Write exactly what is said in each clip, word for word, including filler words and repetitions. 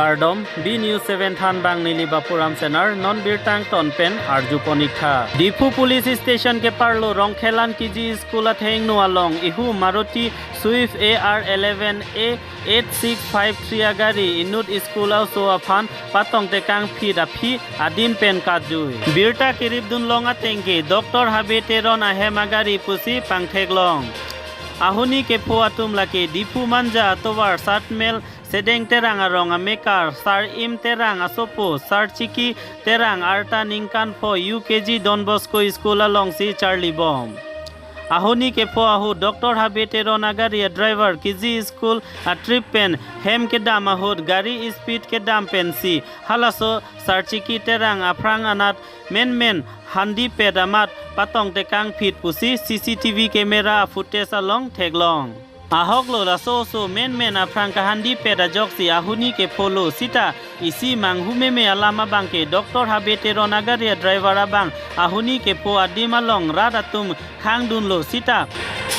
Kardom, B News seven thanbang neli Bapuram Senar, non birta angton pen arjupon-ik tha. Diphu Police Station keparlo Rongkhelan K G School athengno along ihu Maruti Swift A R eleven A eight six five three agari inut school a-oso aphan patong tekangphit aphi adin pen katjui. Birta keripdunlong ateng ke Doctor Habe Teron ahem agari pusi pangtheklong. Ahuni kepho atum lake Diphu Manja atovar Satmel Sedeng Terang arong amekar Sar-im Terang asopo Sarchiki Terang arta ningkan pho U K G Don Bosco School alongsi charlibom. Ahuni kepho ahut Doctor Habe Teron agari a-driver K G School a-trip pen hem kedam ahut gari speed kedam pensi halaso Sarchiki Terang aphrang anat menmen handipet amat patong tekangphit pusi C C T V camera a-footage along theklong. Ahoklo laso oso menmen aphrang kahandipet ajoksi ahuni kepholo sita isi manghu meme alam abangke Doctor Habe Teron agari a-driver abang ahuni kepho adim along rat atum khangdunlo sita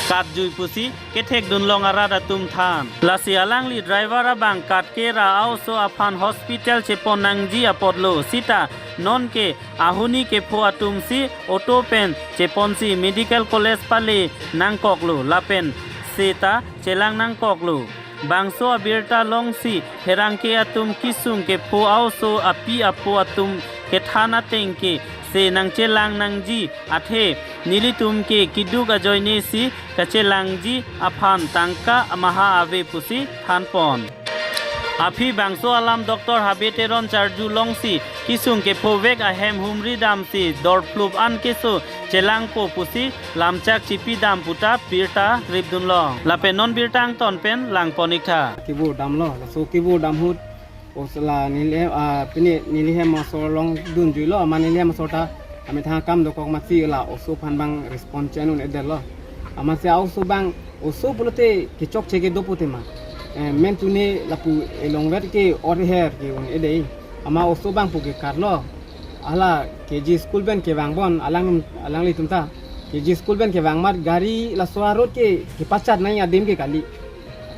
katjui pusi kethekdunlong arat atum than. Lasi alangli driver abang katkera a-oso aphan hospital chepon nangji apotlo sita nonke ahuni kepho atumsi auto pen cheponsi medical college pale nangkoklo lapen seta chelang nangkoklo. Bangso abirta longsi pherangke atum kesung kepho a-oso api apo atum kethan ateng ke se nangchelang nangji athe nelitum ke keduk ajoinesi kachelangji aphan tangka amaha ave pusi thanpon. Aphi bangso alam Doctor Habe Teron charju longsi kesung kephovek ahem humri damsi dorphlup an keso chelangpo pusi lamchak chipidam puta birta ripdunlong. Lapen non birta angton pen langpon-ik tha. Kebo damlo, laso kebo dam ahut oso la neli, ah, pini neli hem asor along dunjuilo, amat neli hem asor ta amethang akam dokok amatsi la oso aphan bang respond che-en un-edetlo. Amatsi a-oso bang oso pulote kechokche kedo pute ma. Eh, men tune lapu elongvet ke or her ke un-edei. Amat oso bang pu ke karlo. Hala K G school pen kevang bon alang, alanglitum ta. K G school pen kevang amat gari laso a-road ke kepachat nai adim ke kali.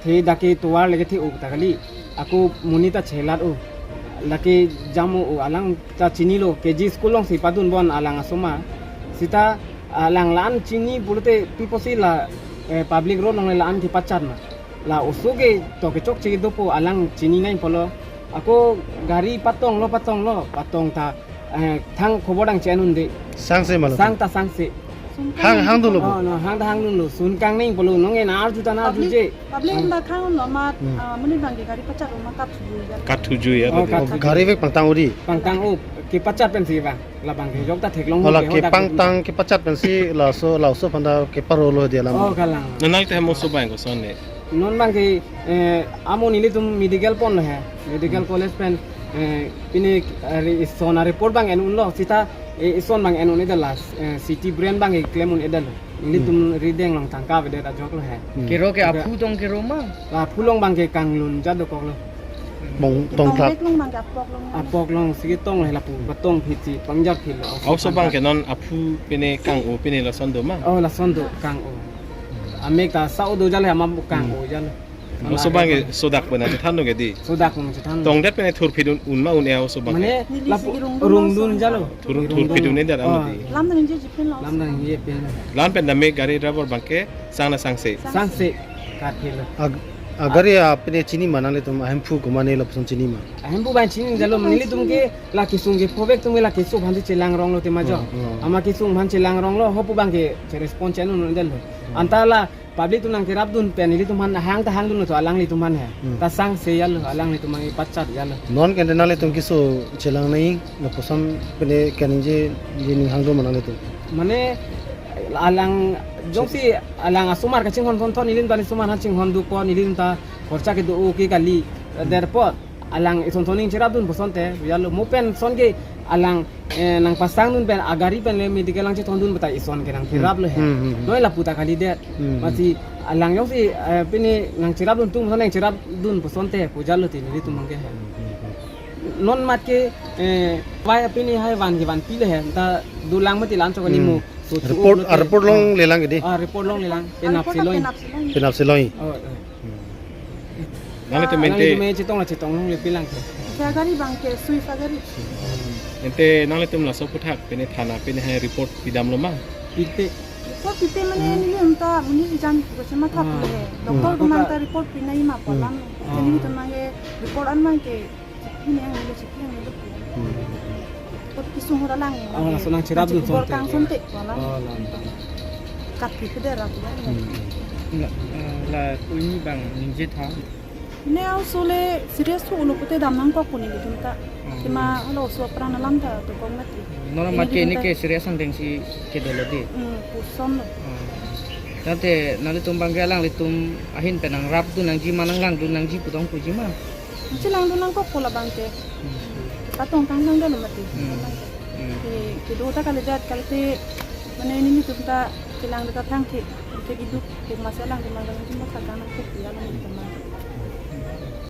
The dak ke tovar lake the-o ta kali. Ako monit ta chelat-o. Lake jam-o, alang ta chinilo, K G school alongsi padun bon alang asomar. Sita alang la-an chini pulote pi apotsi la, eh, public road along la-an kepachat ma. La oso ke to kechokche dopo alang chini nai pulo. Ako gari patonglo, patonglo, patong ta, eh, thang khobor dang che-en un-e. Sangse ma lo. Sang ta sangse. Hang, hang dunlo. Oh, no, hang ta hang dunlo. Sunkang nai pulo, nonke na arju ta na arjuje. Public, public anta khang lo amat, hmm, ah, monit abang ke gari pachat amat kathuju ya. Kathuju ya. Oh, tadi. Kathuju. Gari vek pangtang-o di. Pangtang-o, kepachat pensi bang. Labang ke jok ta theklong. Hala ke hodak kepangtang kepachat pensi laso, laso aphanta keparolo dia lam. Oh, kalang. Nanang te hem oso abang koson ne. Non abang ke, eh, amo nelitum medical ponlo he. Medical, hmm, college pen, eh, pini, eh, ri-, ison a-report bang en unlo. Sita, eh, ison bang en un-edetlo, eh, C T brain bang ke klem un-edetlo. Nelitum, hmm, rideng along tangka avedet ajoklo he. Hmm. Kero ke, oke, aphu tong kero ma? La aphu along abang ke kanglun jat dokoklo. Bong tong thak. Tongvek along abang ke apok along. Apok alongsi ketong he lapu, patong phitsi, pangjak phitlo. A-oso abang ke non aphu pine kang-o pine lason do ma? Oh, lason do kang-o. Amek ta sa-o do jalo he amat kang-o jalo. A-oso abang ke sodak pen chethan do ke di. Sodak pen chethan. Tongdet pen thurphit un, un ma un-e a-oso abang ke. Mane lapu rungdun jalo. Thur, thurphit un-edet amo di. Oh. Lam nangji jipin lo. Lam nangji jipin lo. La-an pen dam-e gari driver abang ke sang na sangse. Sangse. Sangse. Kat phitlo. Ag-, agari apine chini ma nanglitum ahemphu komatne lapuson chini ma? Ahemphu abang chini jalo, nelitum ke la kesung kephovek atum la keso aphansi chelang ronglo tema jo. Oh, oh. Amat kesung aphan chelang ronglo, hopu abang ke che-respond che-en un-edetlo. Oh. Anta la public atum nangkerapdun pen nelitum aphan hang ta hangdunlo to alanglitum aphan he. Hmm. Ta sangse jalo, alanglitum aphan kepachat jalo. Non ke nanglitum keso chelang nai, lapuson pine keningje je ning hang do ma nanglitum? Mane alang jongsi alang asomar kachinghon thon thon nelitum ta asomar aphan chinghon dokok, nelitum ta khorcha kedo-o ke kali. Hmm. Therefore alang ison thon ning cherapdun pu asonte jalo, mo pen ason ke alang, eh, nangpasangdun pen agari pen le medical along chethondun puta ison ke nangkeraplo he. Hmm, hmm, hmm. Noi lapu ta kalidet. Hmm, hmm. Amatsi alang jongsi, eh, pine nangcherapdun atum ason nangcherapdun pu asonte pu jalo ti nelitum abang ke he. Hmm, hmm, hmm. Non amat ke, eh, bai pine hai van ke vanpilo he. Ta dolang mati la-an chok kali mo. Hmm. So, report, so, ah, report along, ah, lelang ke di. Ah, report along lelang. Penap si loi. Penap si loi. Penap si loi. Oh, oh. Hmm. Nanglitum ante, nanglitum chetong la chetong longle pilang ke. Ke agari abang ke Swift agari. Ante nanglitum laso aphuthak pine thana pine hai report pidamlo ma? Pite. Report pite mane, hmm, nelitum ta muni ijan ko chema thap, ah, le. Doctor, hmm, ko abang ta report pinai ma pu alam. Hmm. Jadi, ah, nelitum abang ke report an abang ke chiphi nang neli chiphi nang neli. Hmm. Kot kisung hura lang. Ah, laso nangcherapdun, bor sonte, kangson te pu alam. Oh, lam, lam. Kat pi pede rap ya. Hmm. La, eh, latum abang ningje tha. Ne aso le serious thu ulo pute dam nangkok pu nelitum ta. Hmm. Tima hala oso apran alam ta dokok mati. Non amat ke nelitum ne ta ke serious angdeng si kedolo de. Hmm, puson lo. Hmm. Tangte nanglitum abang ke alanglitum ahin pen nangrapdun nangji ma, nanglangdun nangji pu tong puji ma? Chelangdun nangkok pu labang ke. Hmm. Patong tang tang dolo mati. Hmm. Labang ke. Hmm. Ke, kedo ta kalejat kalite mane nelitum ta chelang ta thang the. Ke kiduk ke masa lang ke mangkang cuma sakang nangkok ya lang.